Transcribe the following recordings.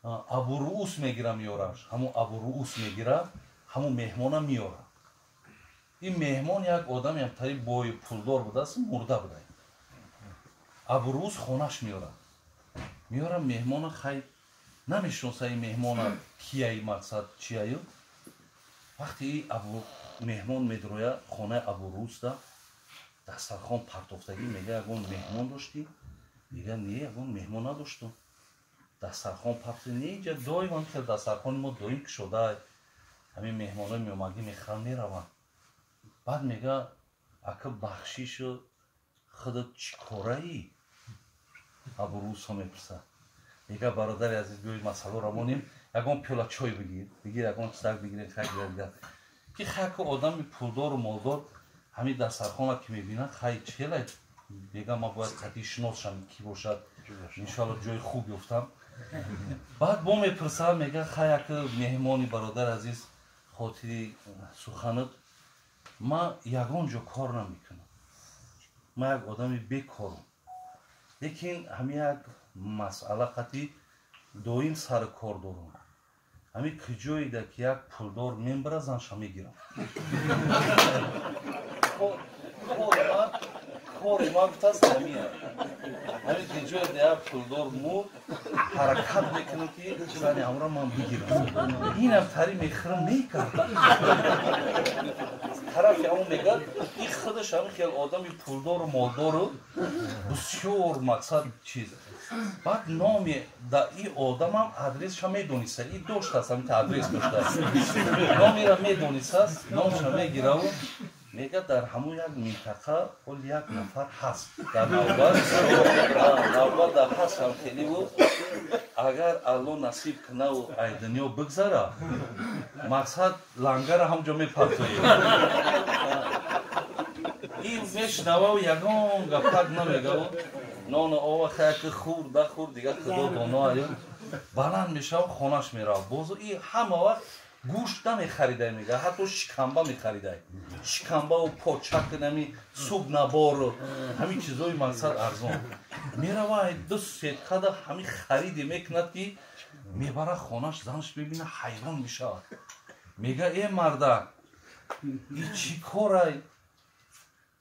Абуруус мегира, меёраш. Ҳамун Абуруус мегира, ҳамун меҳмона меёра. Ин меҳмон як одами ҳамтари бою пулдор будааст, мурда буда. Абуруус хонаш меёра, меёра меҳмона. Хай, намешиноса ин меҳмона кияи, мақсад чияю. Вақте и абу меҳмон медроя хонаи Абуруусда, дастархон партофтагӣ. Мега: «Ягон меҳмон доштӣ?» Мега: «Не, ягон меҳмон надоштум». Дастархон партофта, не, инҷа доим ҳам хел дастархони мо доим кушода, ҳамин меҳмонои меомадӣ, мехӯранд, мераванд. Баъд мега: «Ака, бахшишу, худат чӣ кораӣ?» Абурусо мепурсад. Мега: «Бародари азиз, биёи, масъаларо монем, ягон пиёла чой бигир, бигир, ягон чизак бигир». Хай, дигар ки хайку одами пулдору молдор ҳамин дастархона ки мебинад, хай, чела мега: «Ман бояд қатъи шиносшам, ки бошад, иншоалло ҷои хуб ёфтам». Баъд бо мепурсад, мега: «Хай, ака меҳмони бародари азиз, хотири суханат, ман ягон ҷо кор намекунам, ман як одами бекорам, лекин ҳамин як масъала қатъи доим сари кор дорам. Ҳамин куҷоеда ки як пулдор мембара, занша мегирам. Кори ман, гуфтааст, ҳамия. Ҳамин куҷоеда як пулдор мурд, ҳаракат мекунам, ки зани ҳамро ман бигирам. Инам тари мехӯрам, мекард тарафи ҳамон». Мегӯяд, ин худаш ҳамин хел одами пулдору молдору бисёр мақсад чиз. Баъд номи да и одамам адресша медониста, и доштааст, ҳамин адрес доштааст, номира медонистааст. Номша мегираву мега: «Дар ҳамун як минтақа ҳол як нафар ҳаст, дар навбат дар ҳаст, ҳам хеле буд. Агар Алло насиб кунаву ай дунё бигзара, мақсад лангара ҳамҷо мепартоем». Ин мешунававу ягон гапак намегаву нону ова хаяки хӯрда хӯрд, дигар худо доно. Аю баланд мешава, хонаш мерава. Бозу и ҳама вақт гӯшт намехаридай, мега, ҳатто шикамба мехаридай, шикамбаву почак, нами суп набору ҳамин чизои мақсад арзон. Мерава, ду сеткада ҳамин хариде мекунад, ки мебара хонаш. Занаш мебина, ҳайрон мешавад, мега: «Э, мардак, и чӣ корай?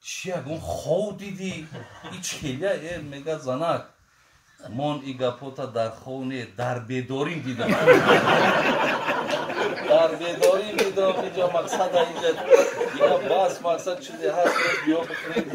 Чи ягон хов дидӣ? И челия?» «Э, мега, занак, мон и гапота дар хов не, дар бедорим дидам, дар бедорим дидам. Инҷа мақсада, инҷа дига бас, мақсад чизе ҳаст, биё бихӯрем».